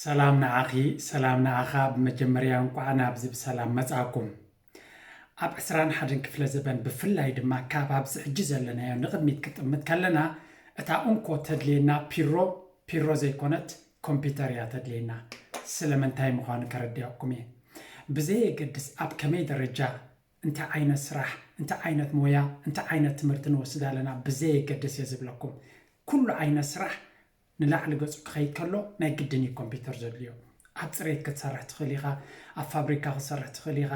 ሰላም ንዓኺ፣ ሰላም ንዓኻ። ብመጀመርያ እንቋዕ ናብዚ ብሰላም መጻእኩም። ኣብ ዕስራን ሓደን ክፍለ ዘበን፣ ብፍላይ ድማ ካብ ኣብዚ ሕጂ ዘለናዮ ንቕድሚት ክጥምት ከለና፣ እታ እንኮ ተድልየና ፒሮ፣ ፒሮ ዘይኮነት ኮምፒውተር እያ ተድልየና። ስለምንታይ ምዃኑ ከረድኣኩም እየ። ብዘየገድስ ኣብ ከመይ ደረጃ፣ እንታይ ዓይነት ስራሕ፣ እንታይ ዓይነት ሞያ፣ እንታይ ዓይነት ትምህርቲ ንወስድ ኣለና ብዘየገድስ እየ ዝብለኩም። ኩሉ ዓይነት ስራሕ ንላዕሊ ገጹ ክኸይድ ከሎ ናይ ግድን እዩ ኮምፒውተር ዘድልዮ። ኣብ ጽሬት ክትሰርሕ ትኽእል ኢኻ፣ ኣብ ፋብሪካ ክትሰርሕ ትኽእል ኢኻ።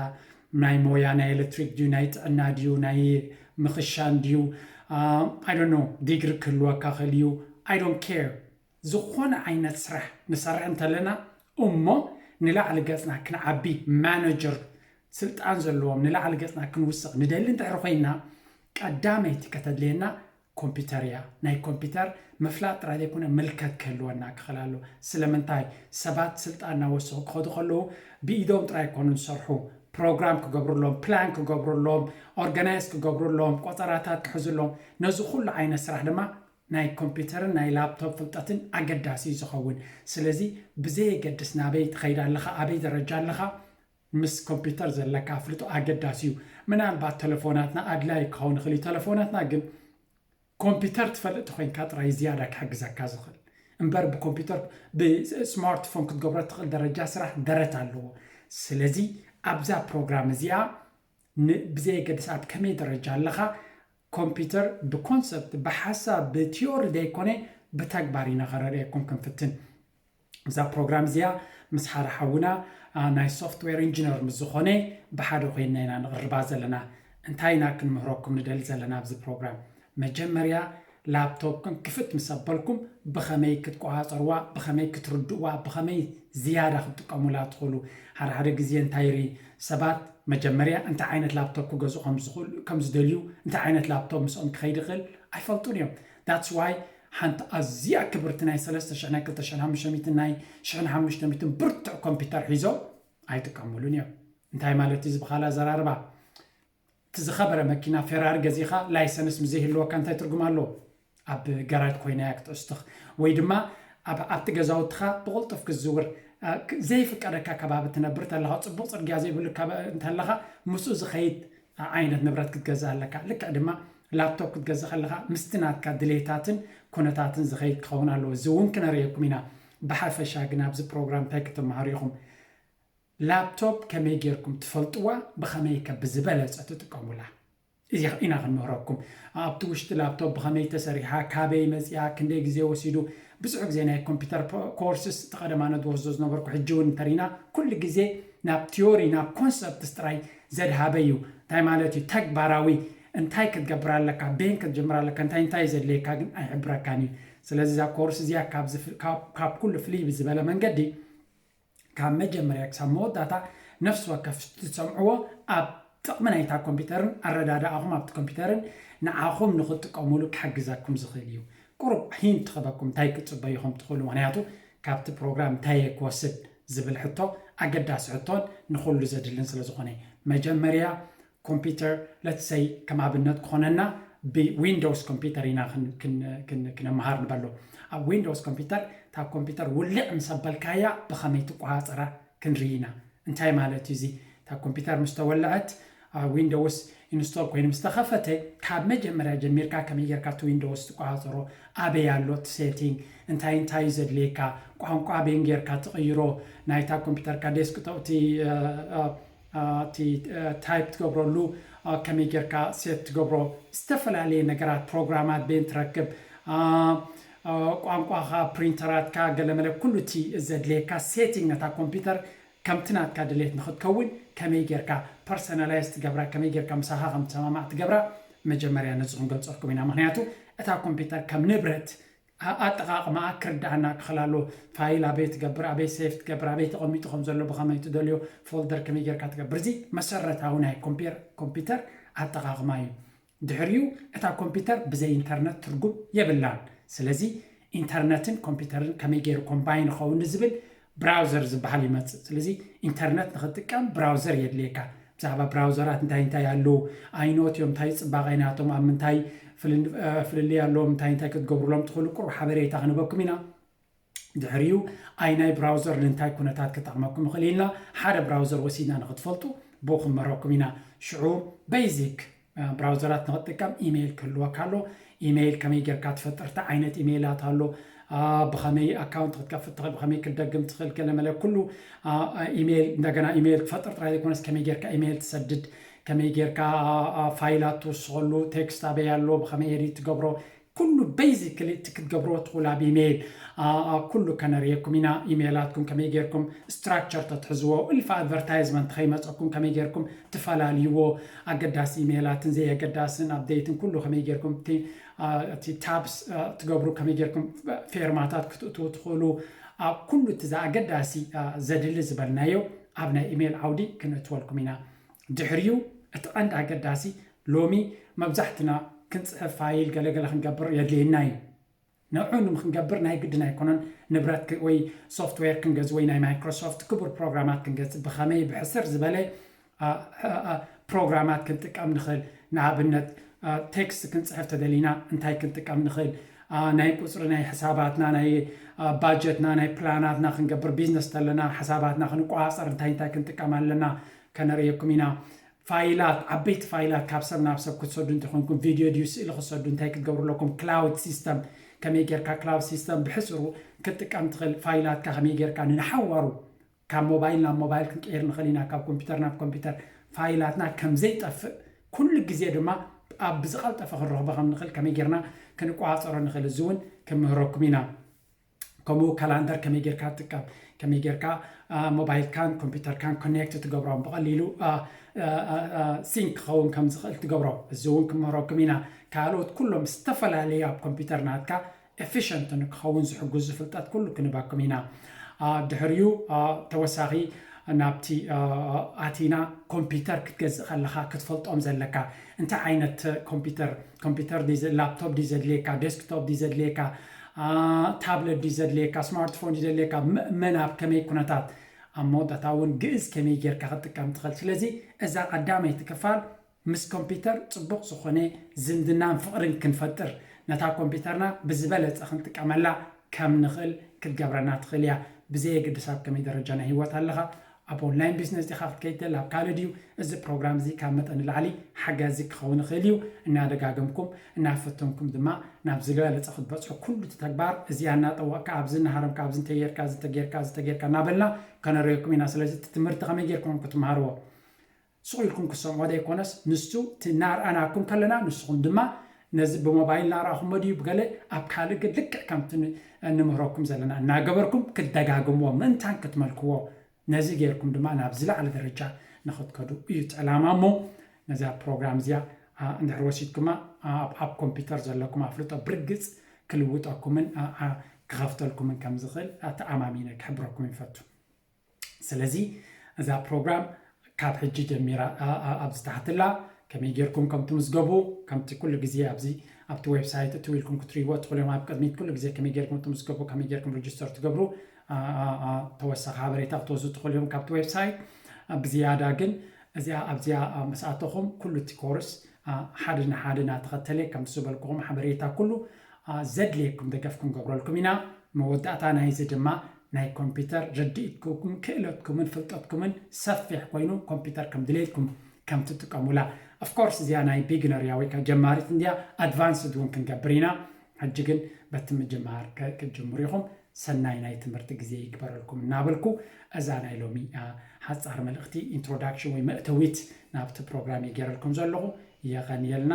ናይ ሞያ፣ ናይ ኤሌክትሪክ ድዩ፣ ናይ ጥዕና ድዩ፣ ናይ ምኽሻን ድዩ፣ I don't know፣ ዲግሪ ክህልወካ ክእል እዩ። I don't care። ዝኾነ ዓይነት ስራሕ ንሰርሕ እንተለና እሞ ንላዕሊ ገጽና ክንዓቢ፣ ማነጀር፣ ስልጣን ዘለዎም፣ ንላዕሊ ገጽና ክንውስኽ ንደሊ እንድሕር ኮይና፣ ቀዳመይቲ ከተድልየና ኮምፒውተር እያ። ናይ ኮምፒውተር ምፍላጥ ጥራይ ዘይኮነ ምልከት ክህልወና ክኽእል ኣሎ። ስለምንታይ? ሰባት ስልጣን እናወሰኹ ክኸዱ ከለዉ ብኢዶም ጥራይ ኣይኮኑን ዝሰርሑ። ፕሮግራም ክገብሩሎም፣ ፕላን ክገብሩሎም፣ ኦርጋናይዝ ክገብሩሎም፣ ቆጸራታት ክሕዙሎም፣ ነዚ ኩሉ ዓይነት ስራሕ ድማ ናይ ኮምፒውተርን ናይ ላፕቶፕ ፍልጠትን ኣገዳሲ እዩ ዝኸውን። ስለዚ ብዘየገድስ ናበይ ትኸይድ ኣለኻ፣ ኣበይ ደረጃ ኣለኻ፣ ምስ ኮምፒውተር ዘለካ ኣፍልጦ ኣገዳሲ እዩ። ምናልባት ተለፎናትና ኣድላይ ክኸውን ይኽእል እዩ። ተለፎናትና ግን ኮምፒውተር ትፈልጥ ተኾይንካ ጥራይ ዝያዳ ክሕግዘካ ዝኽእል እምበር፣ ብኮምፒውተር፣ ብስማርትፎን ክትገብሮ ትኽእል ደረጃ ስራሕ ደረት ኣለዎ። ስለዚ ኣብዛ ፕሮግራም እዚኣ ን-፣ ብዘየገድስ ኣብ ከመይ ደረጃ ኣለኻ፣ ኮምፒውተር ብኮንሰፕት፣ ብሓሳብ፣ ብቲዮሪ ዘይኮነ ብተግባር ኢና ከረርእየኩም ክንፍትን። እዛ ፕሮግራም እዚኣ ምስ ሓደ ሓውና፣ አ፣ ናይ ሶፍትዌር ኢንጂነር ምስ ዝኾነ ብሓደ ኮይንና ኢና ንቕርባ ዘለና። እንታይ ኢና ክንምህረኩም ንደሊ ዘለና ኣብዚ ፕሮግራም? መጀመርያ ላፕቶፕኩም ክፍት ምስ ኣበልኩም ብኸመይ ክትቆጻጸርዋ፣ ብኸመይ ክትርድእዋ፣ ብኸመይ ዝያዳ ክትጥቀሙላ ትኽእሉ። ሓደ ሓደ ግዜ እንታይ ይርኢ ሰባት፣ መጀመርያ እንታይ ዓይነት ላፕቶፕ ክገዝኡ ከም ዝኽእሉ፣ ከም ዝደልዩ፣ እንታይ ዓይነት ላፕቶፕ ምስኦም ክኸይድ ይኽእል ኣይፈልጡን እዮም። That's why ሓንቲ ኣዝያ ክብርቲ ናይ ሰለስተ ሽሕ፣ ናይ ክልተ ሽሕን ሓሙሽተ ሚእትን፣ ናይ ሽሕን ሓሙሽተ ሚእትን ብርቱዕ ኮምፒውተር ሒዞም ኣይጥቀሙሉን እዮም። እንታይ ማለት እዩ እዚ ብኻልእ ኣዘራርባ? እቲ ዝኸበረ መኪና ፌራሪ ገዚእኻ ላይሰንስ ምስ ዘይህልወካ እንታይ ትርጉም ኣለዎ? ኣብ ገራጅ ኮይና እያ ክትዕስትኽ። ወይ ድማ ኣብ፣ ኣብቲ ገዛውትኻ ብቕልጡፍ ክትዝውር፣ እ፣ ክ-፣ ዘይፍቀደካ ከባቢ ትነብር ተለኻ፣ ጽቡቕ ጽርግያ ዘይብሉ ከባ-፣ እንተለኻ ምስኡ ዝኸይድ ዓይነት ንብረት ክትገዝእ ኣለካ። ልክዕ ድማ ላፕቶፕ ክትገዝእ ከለኻ ምስቲ ናትካ ድሌታትን ኩነታትን ዝኸይድ ክኸውን ኣለዎ። እዚ እውን ክነርእየኩም ኢና። ብሓፈሻ ግን ኣብዚ ፕሮግራም እንታይ ክትመሃሩ ኢኹም? ላፕቶፕ ከመይ ጌርኩም ትፈልጥዋ? ብኸመይ ከ ብዝበለጸ ትጥቀሙላ? እዚ ኢና ክንምህረኩም። ኣብቲ ውሽጢ ላፕቶፕ ብኸመይ ተሰሪሓ፣ ካበይ መጺኣ፣ ክንደይ ግዜ ወሲዱ። ብዙሕ ግዜ ናይ ኮምፒውተር ፖ-፣ ኮርስስ እቲ ቀደም ኣነ ዝወስዶ ዝነበርኩ፣ ሕጂ እውን እንተሪና፣ ኩሉ ግዜ ናብ ቲዮሪ፣ ናብ ኮንሰፕትስ ጥራይ ዘድሃበ እዩ። እንታይ ማለት እዩ? ተግባራዊ፣ እንታይ ክትገብር ኣለካ፣ ቤን ክትጅምር ኣለካ፣ እንታይ እንታይ ዘድልየካ ግን ኣይሕብረካን እዩ። ስለዚ እዛ ኮርስ እዚኣ ካብ ዝፍ-፣ ካብ፣ ካብ ኩሉ ፍልይ ብዝበለ መንገዲ ካብ መጀመርያ ክሳብ መወዳእታ ነፍሲ ወከፍ ትሰምዕዎ፣ ኣብ ጥቕሚ ናይታ ኮምፒውተርን ኣረዳድኣኹም ኣብቲ ኮምፒውተርን ንዓኹም ንኽትጥቀሙሉ ክሕግዘኩም ዝኽእል እዩ። ቁሩብ ሂንት ክህበኩም እንታይ ክትጽበዩ ከም ትኽእሉ፣ ምኽንያቱ ካብቲ ፕሮግራም እንታይ እየ ክወስድ ዝብል ሕቶ ኣገዳሲ ሕቶን ንኹሉ ዘድልን ስለ ዝኾነ፣ መጀመርያ ኮምፒውተር፣ let's say፣ ከም ኣብነት ክኾነና ብዊንዶውስ ኮምፒውተር ኢና ክን-፣ ክን-፣ ክን-፣ ክነመሃር ንበሎ። ኣብ ዊንዶውስ ኮምፒውተር፣ እታ ኮምፒውተር ውልዕ ምስ ኣበልካያ ብኸመይ ትቆጻጸራ ክንርኢ ኢና። እንታይ ማለት እዩ እዚ? እታ ኮምፒውተር ምስ ተወልዐት፣ አ፣ ዊንዶውስ ኢንስቶል ኮይኑ ምስ ተኸፈተ፣ ካብ መጀመርያ ጀሚርካ ከመይ ጌርካ እቲ ዊንዶውስ ትቆጻጸሮ፣ ኣበይ ኣሎ እቲ ሴቲንግ፣ እንታይ እንታይ እዩ ዘድልየካ፣ ቋንቋ ኣበይን ጌርካ ትቕይሮ፣ ናይታ ኮምፒውተርካ ዴስክቶፕ፣ እቲ፣ አ፣ አ፣ አ፣ እቲ፣ አ፣ ታይፕ ትገብረሉ፣ አ፣ ከመይ ጌርካ ሴት ትገብሮ፣ ዝተፈላለየ ነገራት፣ ፕሮግራማት ቤን ትረክብ፣ አ፣ አ፣ ቋንቋኻ፣ ፕሪንተራትካ፣ ገለመለ ኩሉ እቲ ዘድልየካ ሴቲንግ ነታ ኮምፒውተር ከምቲ ናትካ ድሌት ንኽትከውን ከመይ ጌርካ ፐርሰናላይዝ ትገብራ፣ ከመይ ጌርካ ምሳኻ ከም ትሰማማዕ ትገብራ፣ መጀመርያ ነዚ ክንገልጸልኩም ኢና። ምኽንያቱ እታ ኮምፒውተር ከም ንብረት ኣ-፣ ኣጠቓቕማኣ ክርድኣና ክኽእል ኣለዎ። ፋይል ኣበይ ትገብር፣ ኣበይ ሴፍ ትገብር፣ ኣበይ ተቐሚጡ ከም ዘሎ፣ ብኸመይ ትደልዮ፣ ፎልደር ከመይ ጌርካ ትገብር። እዚ መሰረታዊ ናይ ኮምፒር-፣ ኮምፒውተር ኣጠቓቕማ እዩ። ድሕሪኡ እታ ኮምፒውተር ብዘይ ኢንተርነት ትርጉም የብላን። ስለዚ ኢንተርነትን ኮምፒውተርን ከመይ ገይሩ ኮምባይን ይኸውን ንዝብል ብራውዘር ዝበሃል ይመጽእ። ስለዚ ኢንተርነት ንኽትጥቀም ብራውዘር የድልየካ። ብዛዕባ ብራውዘራት እንታይ እንታይ ኣለዉ፣ ኣይኖት እዮም፣ እንታይ ጽባቐ ናቶም፣ ኣብ ምንታይ ፍልን-፣ እ፣ ፍልልይ ኣለዎም፣ እንታይ እንታይ ክትገብሩሎም ትኽእሉ፣ ቁሩብ ሓበሬታ ክንህበኩም ኢና። ድሕሪኡ ኣይ ናይ ብራውዘር ንእንታይ ኩነታት ክጠቕመኩም ይኽእል ኢልና ሓደ ብራውዘር ወሲድና ንክትፈልጡ ብኡ ክንመረኩም ኢና። ሽዑ ቤዚክ ብራውዘራት ንክትጥቀም ኢሜይል ክህልወካ ኣሎ። ኢሜይል ከመይ ጌርካ ትፈጥር፣ እንታይ ዓይነት ኢሜይላት ኣሎ፣ ብኸመይ ኣካውንት ክትከፍት ትኽእል፣ ብኸመይ ክትደግም ትኽእል፣ ገለመለ ኩሉ ኢሜይል። እንደገና ኢሜይል ክፈጥር ጥራይ ዘይኮነስ ከመይ ጌርካ ኢሜይል ትሰድድ፣ ከመይ ጌርካ ፋይላት ትውስኸሉ፣ ቴክስት ኣበይ ኣሎ፣ ብኸመይ ኤዲት ትገብሮ፣ ኩሉ ቤዚክሊ እቲ ክትገብርዎ ትኽእሉ ኣብ ኢሜይል ኩሉ ከነርእየኩም ኢና። ኢሜይላትኩም ከመይ ጌርኩም ስትራክቸር ተትሕዝዎ፣ እልፊ ኣድቨርታይዝመንት ከይመፀኩም ከመይ ጌርኩም ትፈላልይዎ፣ ኣገዳሲ ኢሜይላትን ዘየገዳስን ኣፕዴትን ኩሉ ከመይ ጌርኩም እቲ ታብስ ትገብሩ፣ ከመይ ጌርኩም ፌርማታት ክትእትዉ ትኽእሉ፣ ኣብ ኩሉ እቲ ኣገዳሲ ዘድሊ ዝበልናዮ ኣብ ናይ ኢሜይል ዓውዲ ክንእትወልኩም ኢና። ድሕሪኡ እቲ ቀንዲ ኣገዳሲ ሎሚ መብዛሕትና ክንፅሕፍ ፋይል ገለገለ ክንገብር የድልየና እዩ። ንዑ ንክንገብር ናይ ግድን ኣይኮነን ንብረት ወይ ሶፍትዌር ክንገዝ ወይ ናይ ማይክሮሶፍት ክቡር ፕሮግራማት ክንገዝ ብኸመይ ብሕስር ዝበለ ፕሮግራማት ክንጥቀም ንኽእል። ንኣብነት ቴክስት ክንፅሕፍ ተደሊና እንታይ ክንጥቀም ንኽእል፣ ናይ ቁፅሪ ናይ ሕሳባትና ናይ ባጀትና ናይ ፕላናትና ክንገብር ቢዝነስ ተለና ሓሳባትና ክንቋፀር እንታይ እንታይ ክንጥቀም ኣለና ከነርእየኩም ኢና። ፋይላት ዓበይቲ ፋይላት ካብ ሰብ ናብ ሰብ ክትሰዱ እንተኾንኩም ቪድዮ ድዩ ስእሊ ክትሰዱ እንታይ ክትገብሩ ኣለኩም? ክላውድ ሲስተም ከመይ ጌርካ ክላውድ ሲስተም ብሕፅሩ ክትጥቀም ትኽእል፣ ፋይላትካ ከመይ ጌርካ ንንሓዋሩ ካብ ሞባይል ናብ ሞባይል ክንቀይር ንኽእል ኢና፣ ካብ ኮምፒውተር ናብ ኮምፒውተር ፋይላትና ከም ዘይጠፍእ ኩሉ ግዜ ድማ ኣብ ብዝቐልጠፈ ክንረኽቦ ከም ንኽእል ከመይ ጌርና ክንቋፀሮ ንኽእል እዚ እውን ክምህረኩም ኢና። ከምኡ ካላንደር ከመይ ጌርካ ትጥቀም ከመይ ጌርካ ሞባይልካን ኮምፒውተርካን ኮኔክት ትገብሮም ብቐሊሉ ሲንክ ክኸውን ከም ዝኽእል ትገብሮ። እዚ እውን ክምህረኩም ኢና። ካልኦት ኩሎም ዝተፈላለዩ ኣብ ኮምፒውተር ናትካ ኤፊሽንት ንክኸውን ዝሕግዙ ፍልጠት ኩሉ ክንበኩም ኢና። ድሕሪኡ ተወሳኺ ናብቲ ኣቲና ኮምፒውተር ክትገዝእ ከለኻ ክትፈልጦም ዘለካ እንታይ ዓይነት ኮምፒውተር ኮምፒውተር ላፕቶፕ ድዩ ዘድልየካ፣ ዴስክቶፕ ድዩ ዘድልየካ፣ ታብለት ድዩ ዘድልየካ፣ ስማርትፎን ድዩ ዘድልየካ፣ መን ኣብ ከመይ ኩነታት ኣብ መወዳእታ እውን ግእዝ ከመይ ጌርካ ክትጥቀም ትኽእል። ስለዚ እዛ ቀዳመይቲ ክፋል ምስ ኮምፒውተር ፅቡቕ ዝኾነ ዝምድናን ፍቕርን ክንፈጥር ነታ ኮምፒውተርና ብዝበለፀ ክንጥቀመላ ከም ንኽእል ክትገብረና ትኽእል እያ። ብዘየገድስ ኣብ ከመይ ደረጃ ናይ ህይወት ኣለኻ፣ ኣብ ኦንላይን ቢዝነስ ዲኻ ክትከይድ ደላ ኣብ ካልእ ድዩ? እዚ ፕሮግራም እዚ ካብ መጠን ንላዕሊ ሓጋዚ ክኸውን ይኽእል እዩ። እናደጋገምኩም እናፈተንኩም ድማ ናብ ዝበለፀ ክትበፅሑ ኩሉ እቲ ተግባር እዚኣ እናጠወቕካ ኣብዚ እናሃረምካ ኣብዚ እንተጌርካ እዚ ተጌርካ እዚ ተጌርካ እናበልና ከነርእየኩም ኢና። ስለዚ እቲ ትምህርቲ ከመይ ጌርኩም ክትመሃርዎ ስቕ ኢልኩም ክሰምዖ ዘይኮነስ ንሱ እቲ እናርኣናኩም ከለና ንስኹም ድማ ነዚ ብሞባይል እናርኣኹሞ ድዩ ብገለ ኣብ ካልእ ግን ልክዕ ከምቲ ን- እንምህረኩም ዘለና እናገበርኩም ክትደጋግምዎ ምእንታን ክትመልክዎ ነዚ ጌርኩም ድማ ናብ ዝለዓለ ደረጃ ንኽትከዱ እዩ እቲ ዕላማ። እሞ ነዛ ፕሮግራም እዚኣ እንድሕር ወሲድኩማ ኣብ ኮምፒውተር ዘለኩም ኣፍልጦ ብርግፅ ክልውጠኩምን ክኸፍተልኩምን ከም ዝኽእል ተኣማሚነ ክሕብረኩም ይፈቱ። ስለዚ እዛ ፕሮግራም ካብ ሕጂ ጀሚራ ኣብዚ ታሕትላ ከመይ ጌርኩም ከም ትምዝገቡ ከምቲ ኩሉ ግዜ ኣብዚ ኣብቲ ዌብሳይት እትው ኢልኩም ክትሪእዎ ትኽእሉ እዮም። ኣብ ቅድሚት ኩሉ ግዜ ከመይ ጌርኩም ትምዝገቡ፣ ከመይ ጌርኩም ሬጅስተር ትገብሩ ተወሳኺ ሓበሬታ ክትወስዱ ትኽእሉ እዮም ካብቲ ዌብሳይት። ብዝያዳ ግን እዚኣ ኣብዚኣ ምስ ኣተኹም ኩሉ እቲ ኮርስ ሓደ ንሓደ እናተኸተለ ከምቲ ዝበልኩኹም ሓበሬታ ኩሉ ዘድልየኩም ደገፍ ክንገብረልኩም ኢና። መወዳእታ ናይዚ ድማ ናይ ኮምፒውተር ርድኢትኩም ክእለትኩምን ፍልጠትኩምን ሰፊሕ ኮይኑ ኮምፒውተር ከም ድሌትኩም ከም ትጥቀሙላ። ኦፍኮርስ እዚኣ ናይ ቢግነር እያ ወይ ከዓ ጀማሪት እንዲያ። ኣድቫንስድ እውን ክንገብር ኢና። ሕጂ ግን በቲ ምጅማር ክትጅምሩ ኢኹም። ሰናይ ናይ ትምህርቲ ግዜ ይግበረልኩም እናበልኩ እዛ ናይ ሎሚ ሓፃር መልእኽቲ ኢንትሮዳክሽን ወይ መእተዊት ናብቲ ፕሮግራም ይገረልኩም ዘለኹ። የቐንየልና።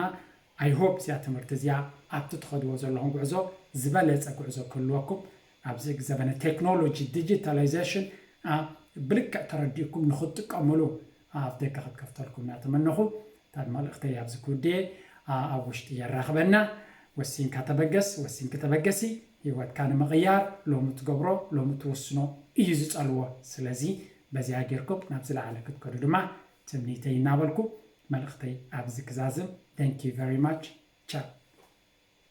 I hope እዚኣ ትምህርቲ እዚኣ ኣብቲ ትኸድዎ ዘለኹም ጉዕዞ ዝበለፀ ጉዕዞ ክህልወኩም ኣብዚ ዘበነ ቴክኖሎጂ ዲጂታላይዜሽን ብልክዕ ተረዲእኩም ንክትጥቀምሉ ኣፍ ደገ ክትከፍተልኩም እናተመነኹ እታ መልእኽተይ ኣብዚ ክውድየ ኣብ ውሽጢ የራኽበና። ወሲንካ ተበገስ፣ ወሲንኪ ተበገሲ። ህይወትካ ንምቕያር ሎሚ ትገብሮ ሎሚ ትውስኖ እዩ ዝፀልዎ። ስለዚ በዚኣ ጌርኩም ናብ ዝለዓለ ክትከዱ ድማ ትምኒተይ እናበልኩ መልእኽተይ ኣብዚ ክዛዝም። Thank you very much. ቻው።